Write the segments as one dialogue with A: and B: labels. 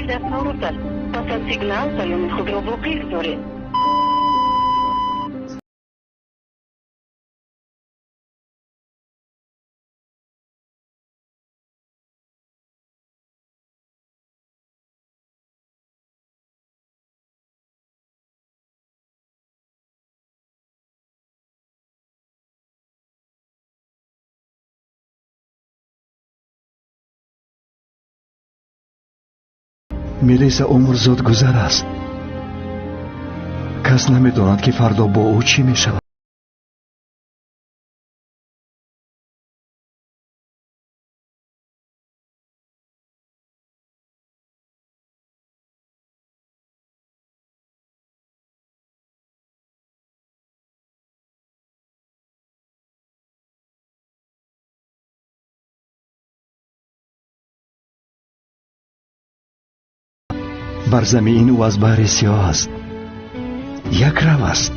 A: Мобил дастнорас аст. Пас аз сигнал паёми худро боқӣ гузоред.
B: Мелиса умр зудгузар аст. Кас намедонад, ки фардо бо ӯ чӣ мешавад. Бар замин ӯ аз баҳри сиёҳ аст, якрав аст.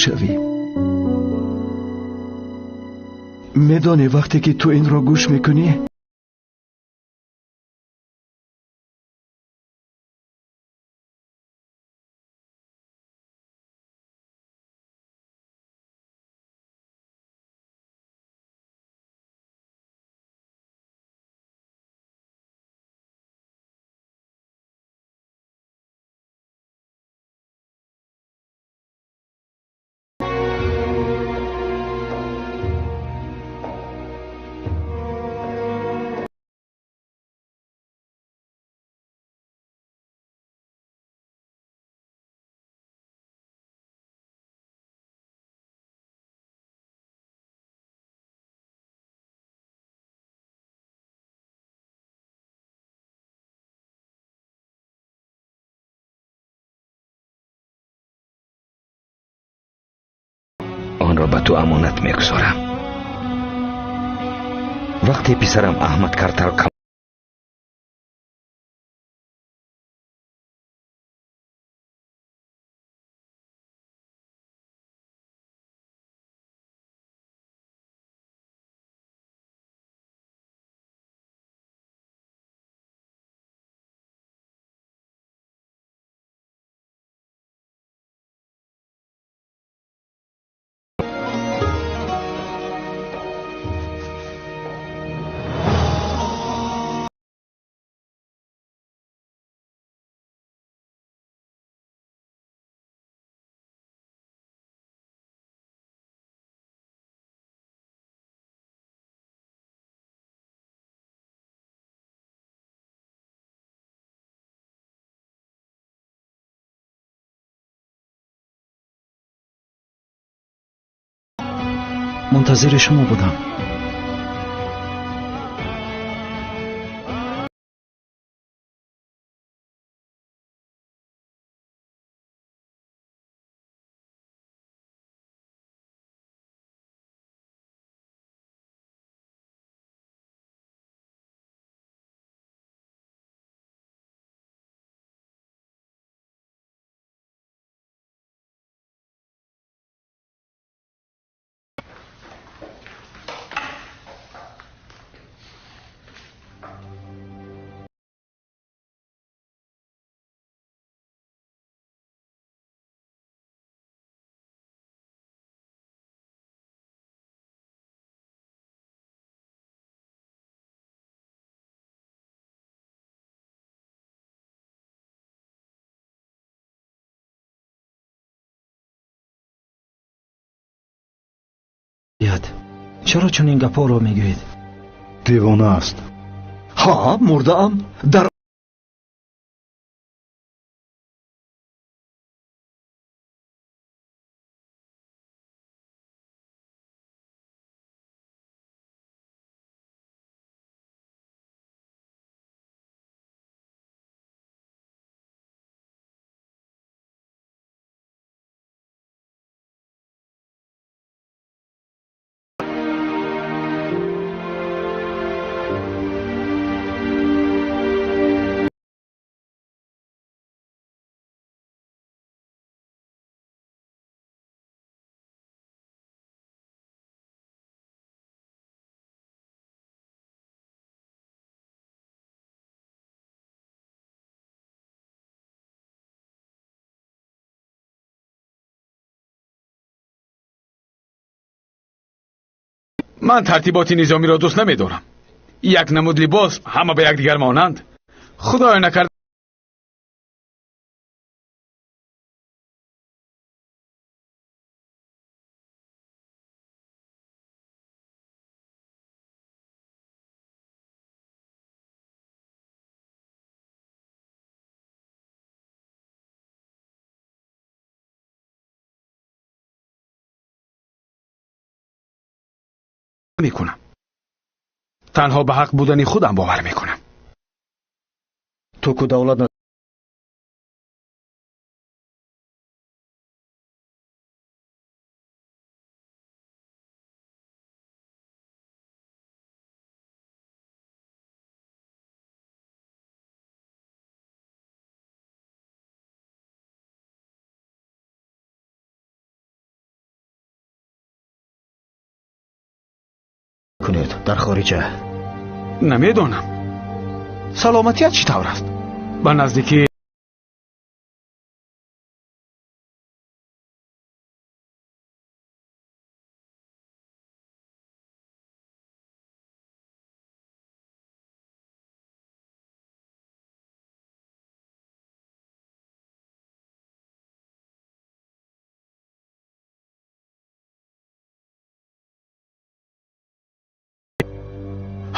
B: Шавӣ. Медонӣ, вақте ки ту инро гӯш мекунӣ,
C: онро ба ту амонат мегузорам. Вақте писарам Аҳмад Картал
D: мунтазири шумо будам. Чаро чунин гапҳоро мегӯед?
B: Девона аст. Ҳа, мурдаам. Дар
E: Ман тартиботи низомиро дӯст намедорам. Як намуд либос, ҳама ба якдигар монанд. Худоё накард мекунам. Танҳо ба ҳақ будани худам бовар мекунам.
B: Ту ку давлат кунед дар хориҷа.
E: Намедонам. Саломатият чӣ тавр аст? Ба наздикӣ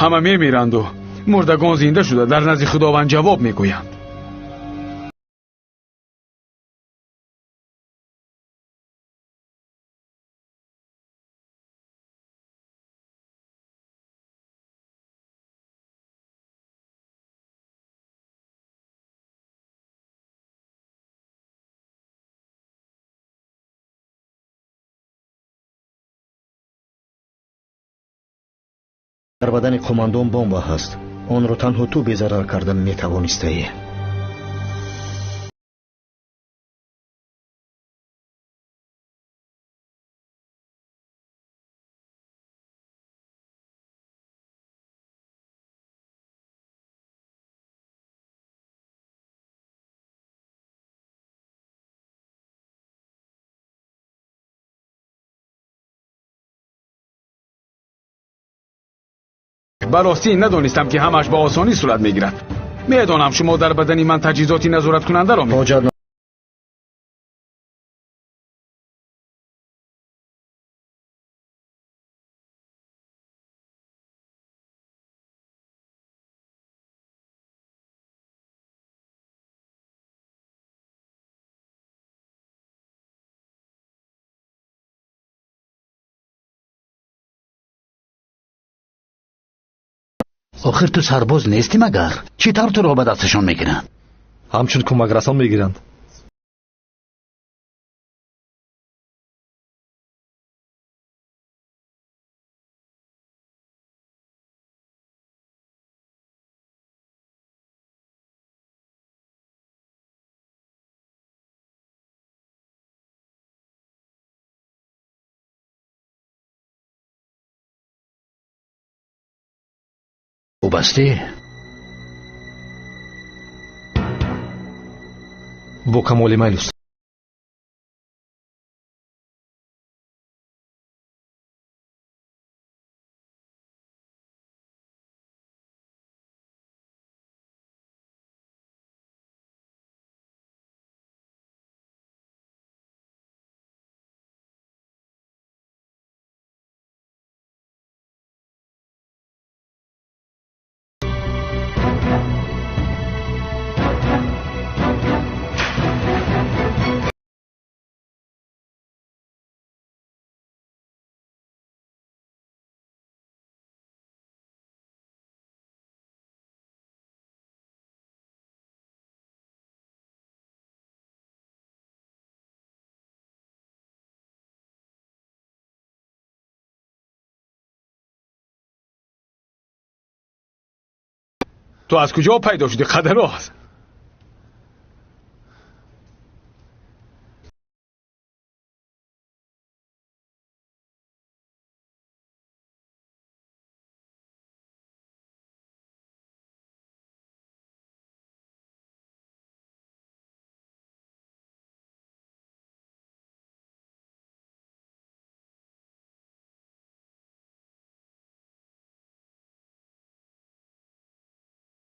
E: ҳама мемиранду мурдагон зинда шуда дар назди Худованд ҷавоб мегӯянд.
B: Дар бадани қумандон бомба ҳаст. Онро танҳо ту безарар кардан метавонистаӣ.
E: Ба ростӣ надонистам, ки ҳамаш ба осонӣ сурат мегирад. Медонам, шумо дар бадани ман таҷҳизоти назораткунандаро
B: ҳоҷат
F: Охир ту сарбоз нестӣ магар? Чӣ тавр туро ба дасташон мегиранд?
G: Ҳамчун кӯмакрасон мегиранд.
F: Хуб ҳастӣ?
G: Бо камоли майл, устод.
E: Ту аз куҷо пайдо шудӣ, қадароз?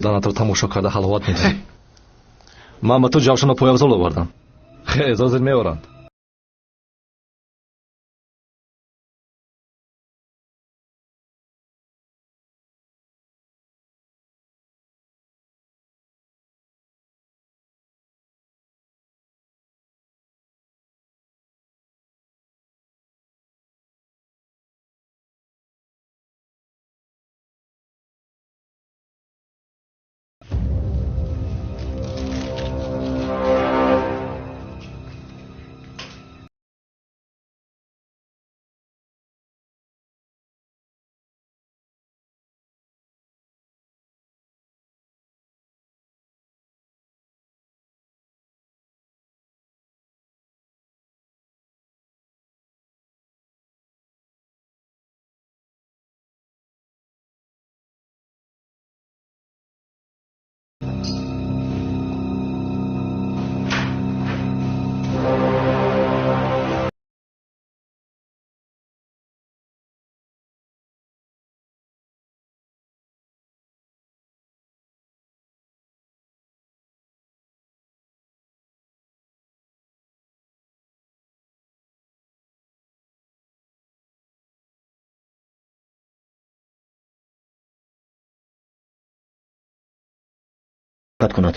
G: Занатро тамошо карда ҳаловат медиҳӣ. Ман ба ту ҷавшану пойафзол овардам. Хез, ҳозир меоранд.
B: Кунад.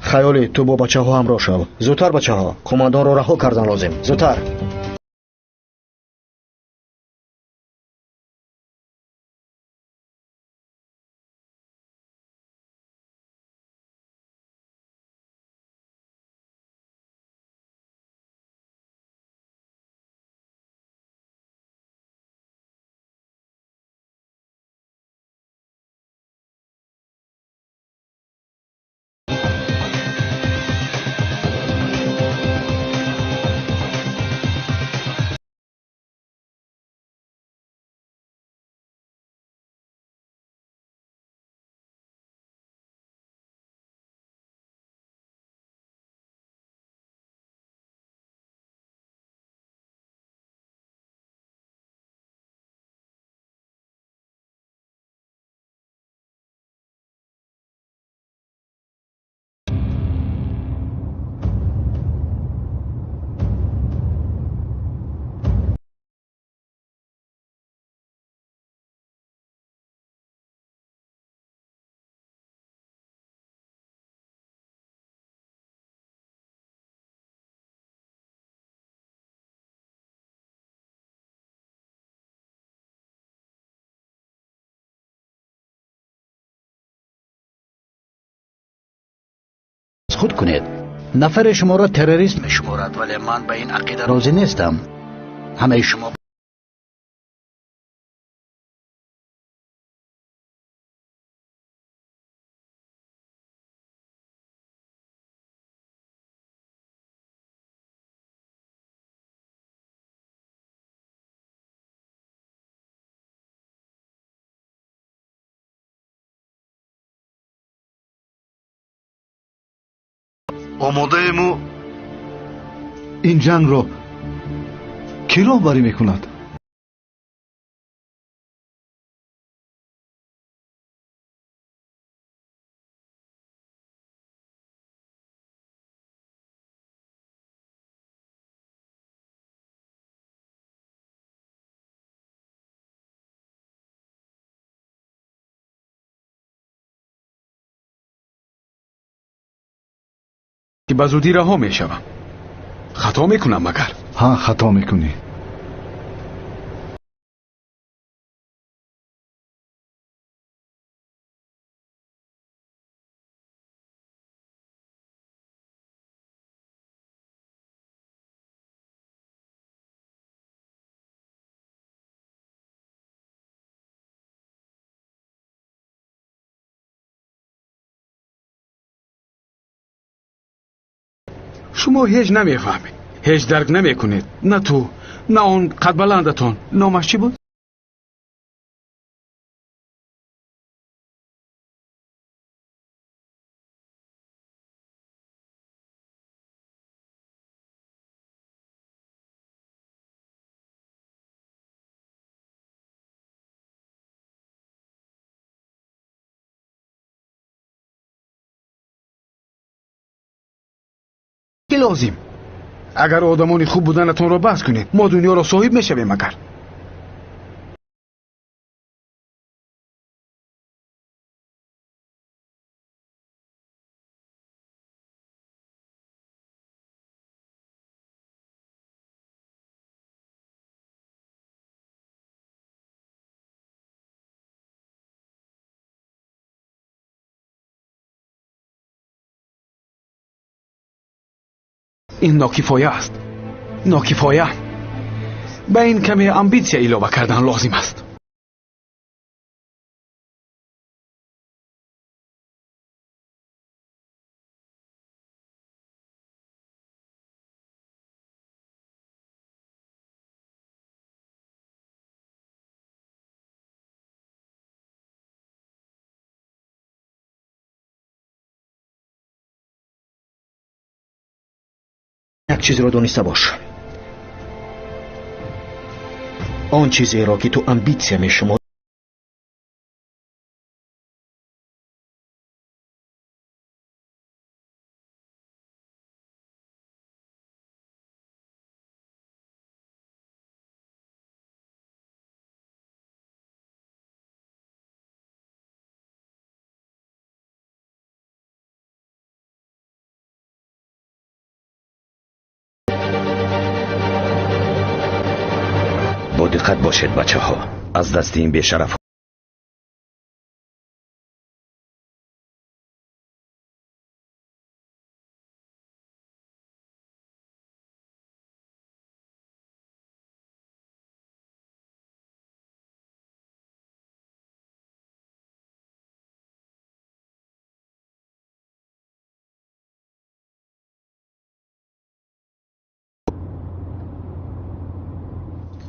B: Хаёлӣ, ту бо бачаҳо ҳамроҳ шав. Зудтар, бачаҳо, қумандонро раҳо кардан лозим. Зудтар.
F: Худ кунед. Нафаре шуморо террорист мешуморад, вале ман ба ин ақида розӣ нестам. Ҳамаи шумо
H: омодаему ин ҷангро кӣ роҳбарӣ мекунад?
E: Ки ба зудӣ раҳо мешавам. Хато мекунам магар?
H: Ҳа, хато мекунӣ.
E: Шумо ҳеҷ намефаҳмед, ҳеҷ дарк намекунед. На ту, на он қадбаландатон. Номаш чӣ буд? Лозим. Агар одамони хуб буданатонро баҳс кунед, мо дунёро соҳиб мешавем. Агар ин нокифоя аст, нокифоя. Ба ин каме амбитсия илова кардан лозим аст.
B: Як чизро дониста бош. Он чизеро, ки ту амбитсия мешуморӣ,
C: бо диққат бошед, бачаҳо, аз дасти ин бешараф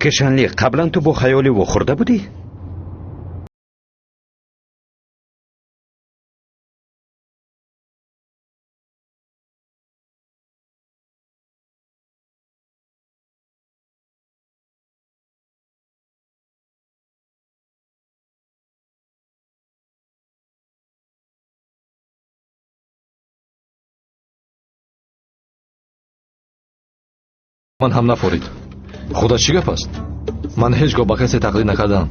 C: Кешанли, қаблан ту бо хаёли вохӯрда будӣ?
G: Ман ҳам нафорид. Худо, чӣ гап аст? Ман ҳеҷ гоҳ ба касе тақлид накардам.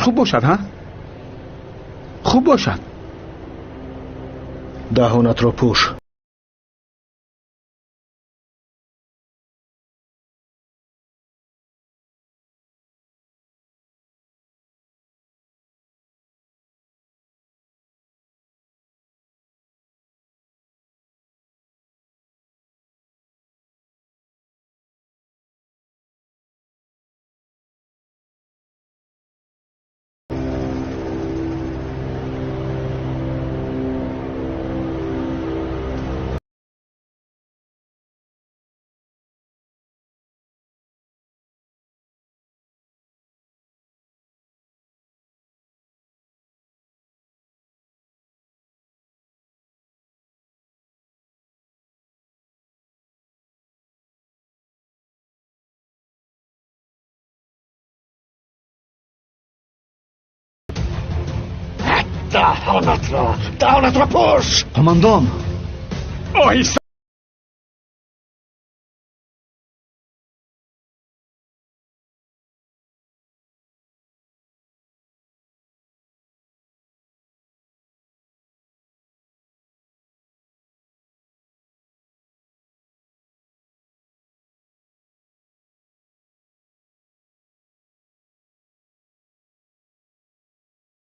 E: Хуб бошад, ҳа? Хуб бошад.
B: Даҳонатро пӯш. Даҳонатро пӯш!
H: Командон!
E: Оҳиста!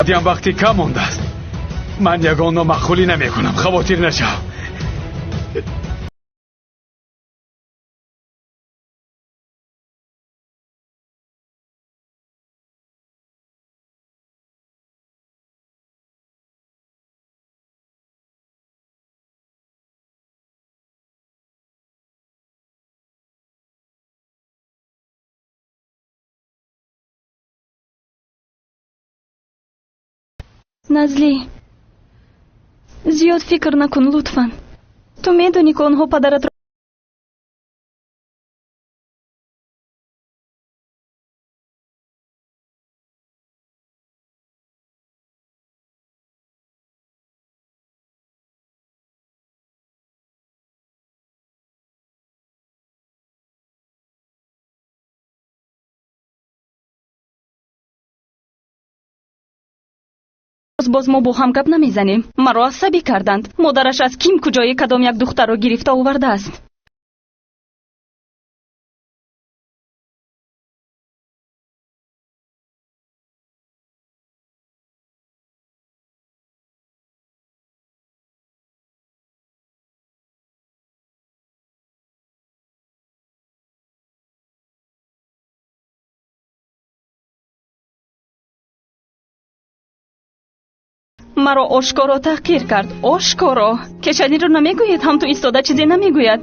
E: Диам вақти кам мондааст. Ман ягон номаъқулӣ намекунам, хавотир нашав.
I: Назлӣ, зиёд фикр накун, лутфан. Ту медонӣ, ки онҳо падаратро боз мо бо ҳам гап намезанем. Маро асабӣ карданд. Модараш аз ким куҷое кадом як духтарро гирифта овардааст. Маро ошкоро таҳқир кард. Ошкоро. Кешаниро намегӯед, ҳам ту истода чизе намегӯяд.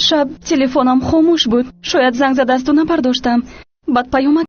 I: Шаб телефонам хомӯш буд. Шояд занг задасту набардоштам. Баъд паёмак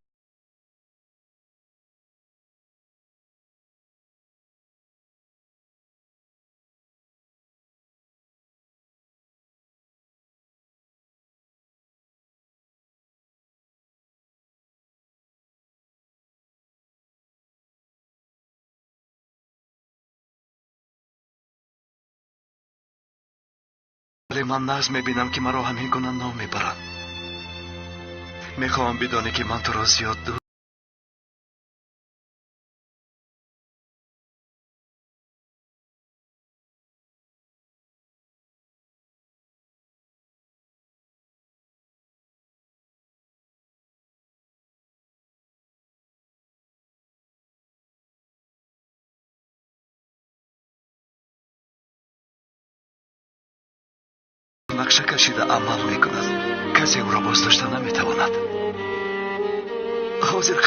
H: Вале ман нағз мебинам, ки маро ҳамин гуна ном мебаранд. Мехоҳам бидонӣ, ки ман туро зиёд дӯст нақша кашида амал мекунад. Касе ӯро боздошта наметавонад. Ҳозир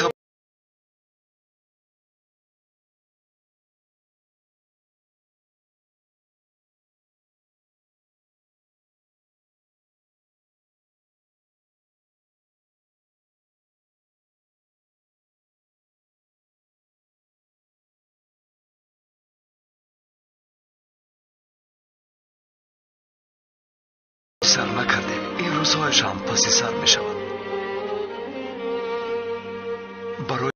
H: сар накардем. Ин рӯзҳояш ҳам паси сар мешавад. Барои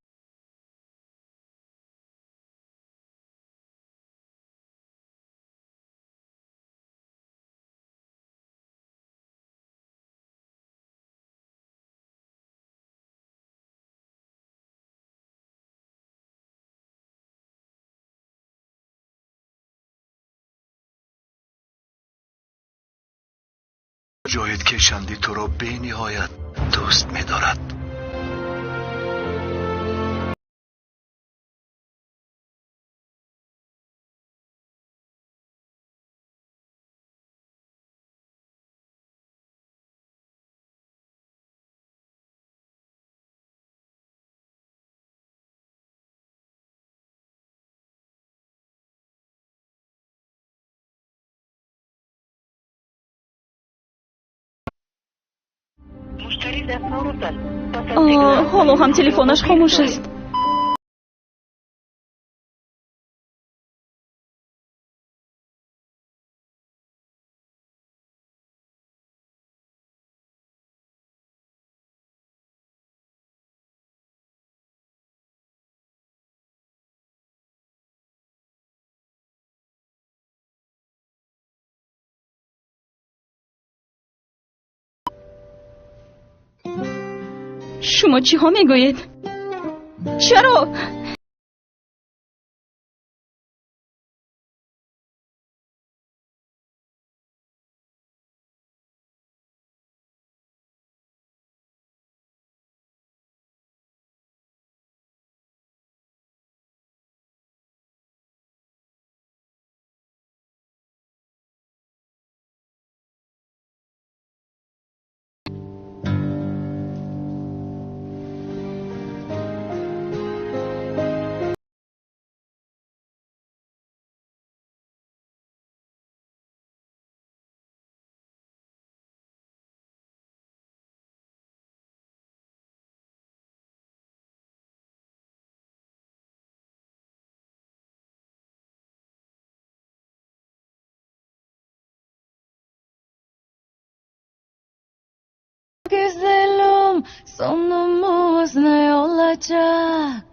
H: ҷоид Кешанди туро бениҳоят дӯст медорад.
I: Ҳоло ҳам телефонаш хомӯш аст. Шумо чиҳо мегӯед? Чаро?
J: Güzelim, sonumuz ne olacak?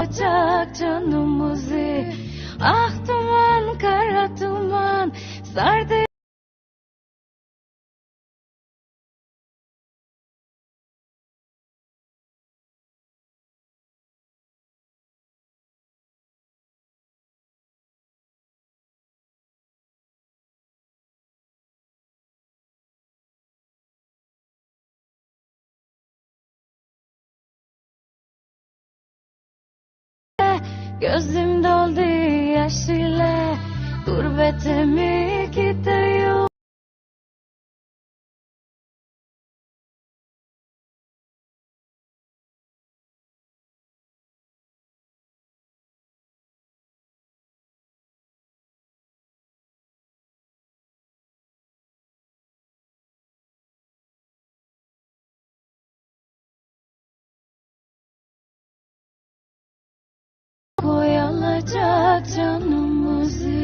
J: Olacak canımızı, ah duman, kara duman, sardı. Gözüm doldu yaş ile, gurbete mi gidiyor? Koyalacak canımızı.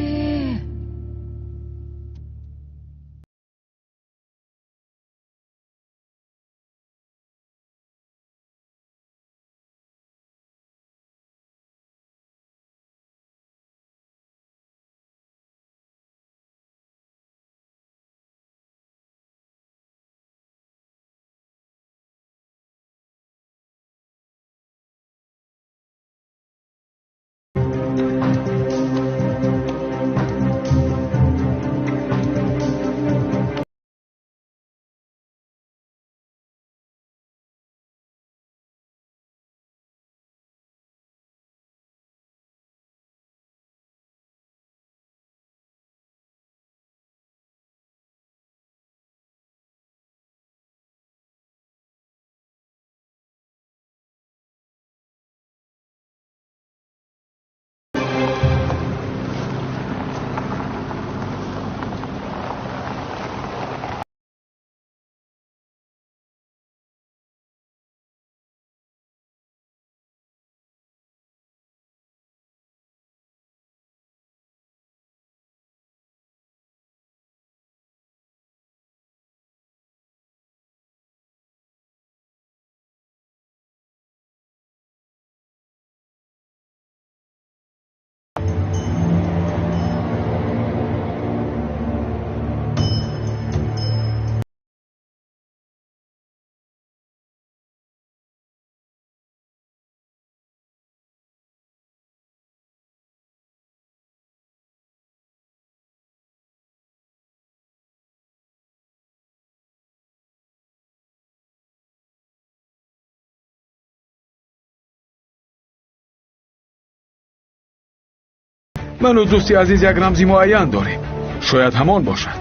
E: Ману дӯсти азиз як рамзи муайян дорем. Шояд ҳамон бошад.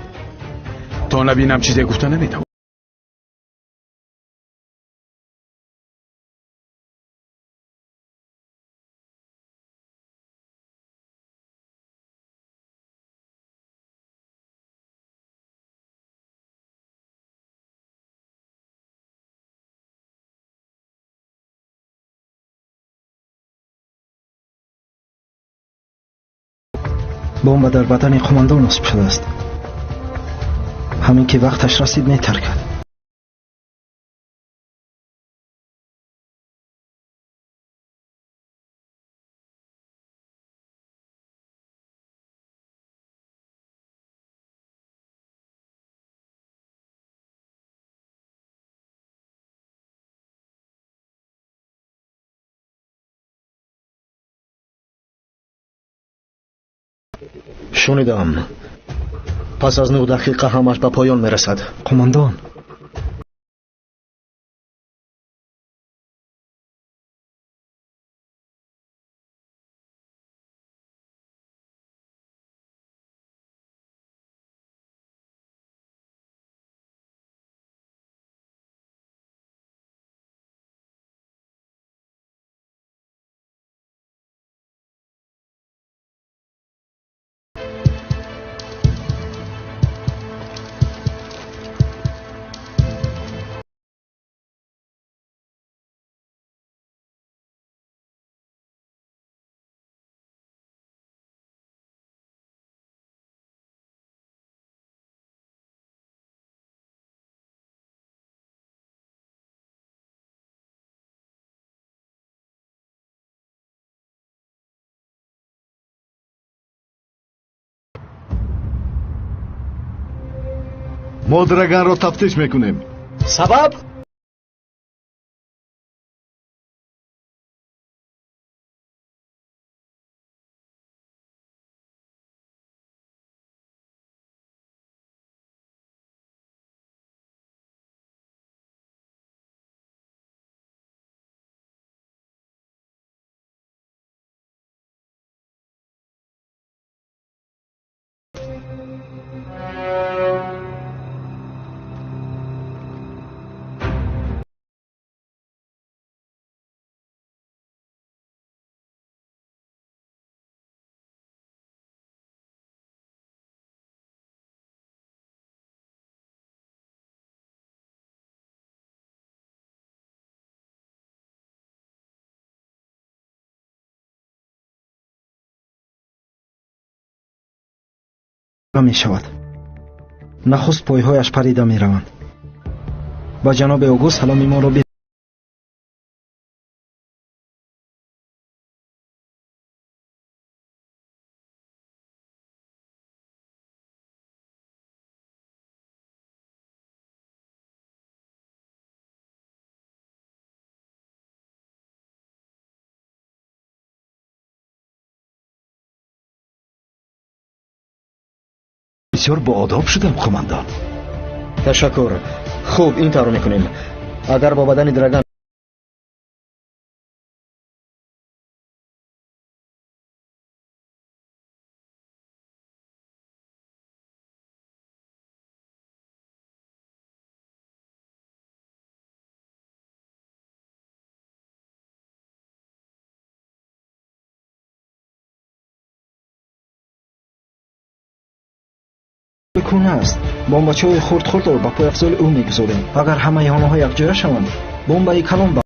E: То набинам чизе гуфта наметавонам.
D: Бомба дар бадани қумандон насб шудааст. Ҳамин ки вақташ расид метаркад.
B: Шунидам. Пас аз 9 дақиқа ҳамаш ба поён мерасад.
D: Қумандон,
H: Мо Драганро тафтиш мекунем.
B: Сабаб?
D: Мешавад. Нахуст пойҳояш парида мераванд. Ба ҷаноби Огӯ саломи моро
H: Бисёр боодоб шудам, қумандон.
B: Ташаккур. Хуб, ин тавр мекунем. Агар бо бадани Драган
D: кӯна аст. Бомбачаҳои хурд-хурдро ба пойафзоли ӯ мегузорем. Агар ҳамаи онҳо якҷоя шаванд, бомбаи калон ба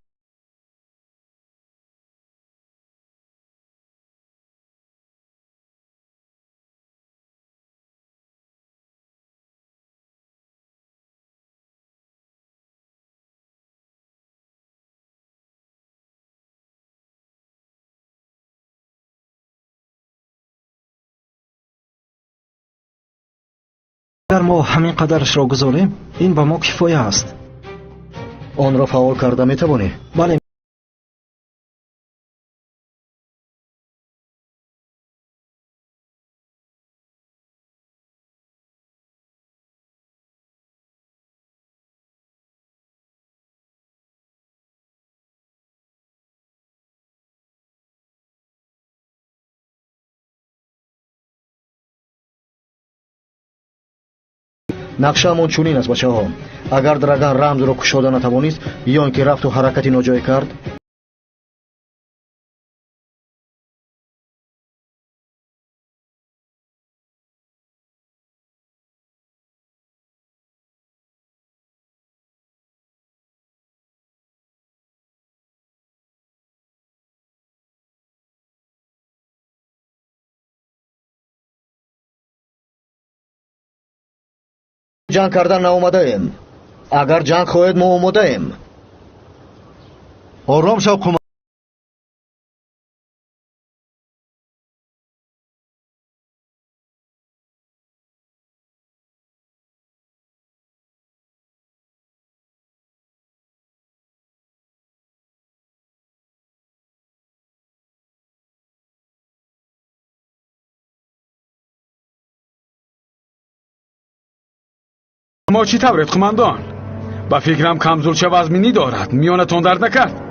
D: Агар мо ҳамин қадарашро гузорем, ин ба мо кифоя аст.
B: Онро фаъол карда метавонӣ?
D: Бале.
B: Нақшаамон чунин аст, бачаҳо. Агар Драган рамзро кушода натавонист ё ин ки рафту ҳаракати ноҷой кард, Ҷанг кардан наомадаем. Агар ҷанг хоҳед, мо омодаем.
F: Ором шав,
E: Шумо чӣ тавред, қумандон? Ба фикрам камзулча вазминӣ дорад. Миёнатон дард накард?